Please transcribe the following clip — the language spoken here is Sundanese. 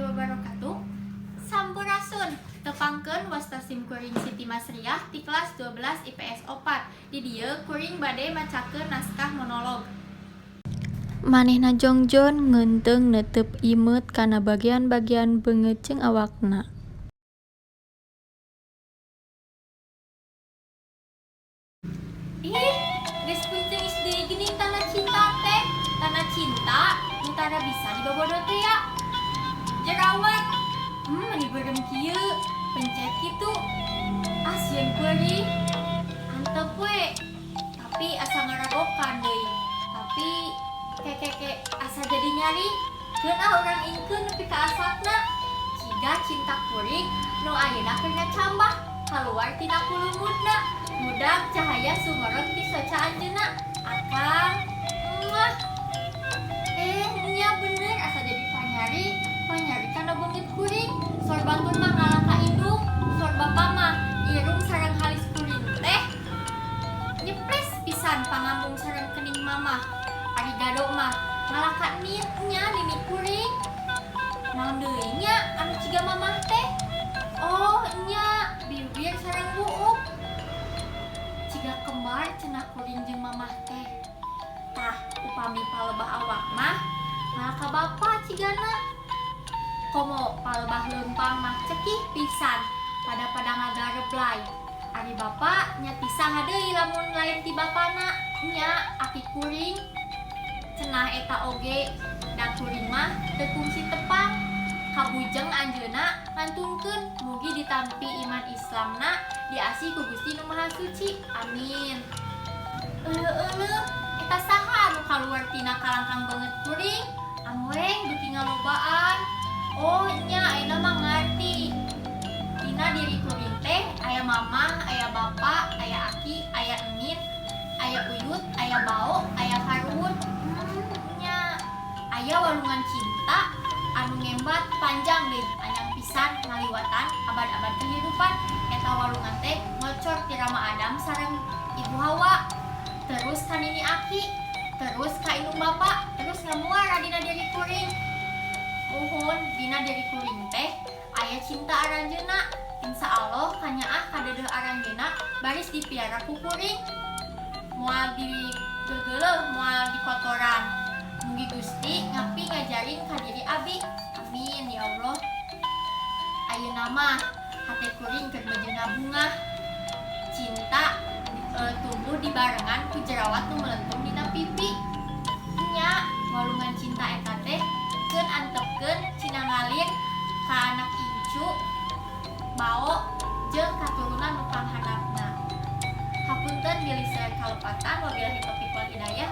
Warahmatullahi wabarakatuh. Sampurasun. Tepangkeun, wasta sim kuring Siti Masriah ti kelas 12 IPS 4. Di dieu kuring bade macakeun naskah monolog. Manehna jongjon ngeunteung neuteup imeut kana bagian-bagian beungeut jeung awakna. Ih, geus punceungis deui geuning tanda cinta teh. Tanda cinta nu tara bisa dibobodo teh ya. Jerawat. Meni beureum kieu, pencet kitu. Ah, sieun kuring. Antep we. Tapi asa ngaragokan deui. Tapi keke asa jadi nyari. Keun ah urang ingkeun nepi ka asapna. Ciga cinta kuring nu ayeuna keur ngacambah kaluar tina kulumutna. Mudak cahaya sumorot ti soca anjeunna. Akang. Muah. Eh, nya bener asa jadi panyari. Panyari kana beungeut kuring. Sor batur mah ngalah ka indung, sor bapa mah irung sareng halis kuring teh. Nyepres pisan pangambung sareng kening mamah. Ari gado mah ngalah ka nit nya nini kuring. Naon deui nya anu ciga mamah teh? Oh, nya bibir sareng buuk. Ciga kembar cenah kuring jeung mamah teh. Tah, upami palebah awak mah ngalah ka bapa cigana. Komo palebah leumpang mah cekih pisan pada-pada ngagareblay. Ari bapa nya ti saha deui lamun lain ti bapana nya aki kuring. Cenah eta oge da kuring mah teu kungsi tepang. Kabujeng anjeunna ngantunkeun mugi ditampi iman Islamna diasih ku Gusti Nu Maha Suci. Amin. Euleuh-euleuh, eta saha anu kaluar tina kalangkang beungeut kuring? Amweng beuki ngalobaan. Oh nya, ayeuna mah ngarti. Dina diri kuring teh aya mamah, aya bapa, aya aki, aya enin, aya uyut, aya bao, aya karuhun. Nya. Aya walungan cinta anu ngembat panjang deui anyang pisan ngaliwatan abad-abad kehidupan. Eta walungan teh ngocor ti Rama Adam sareng Ibu Hawa, terus ka nini aki, terus ka indung bapa, terus ngamuara dina diri kuring. Muhun, dina diri kuring teh aya cinta aranjeunna. Insya Allah kanyaah kadeudeuh aranjeunna baris dipiara ku kuring, moal digegeuleuh, moal dikotoran. Mugi Gusti ngapi ngajarin ka diri abi. Amin ya Allah. Ayeuna mah hate kuring keur bejena bungah. Cinta tumbuh dibarengan ku jerawat nu melentung dina pipi. Nya, walungan cinta eta teh keun antepkeun cina ngalir ka anak incu bao jeung katurunan nu panghandapna. Hapunten bilih seueur kalepatan. Wabillahi taufiq wal hidayah.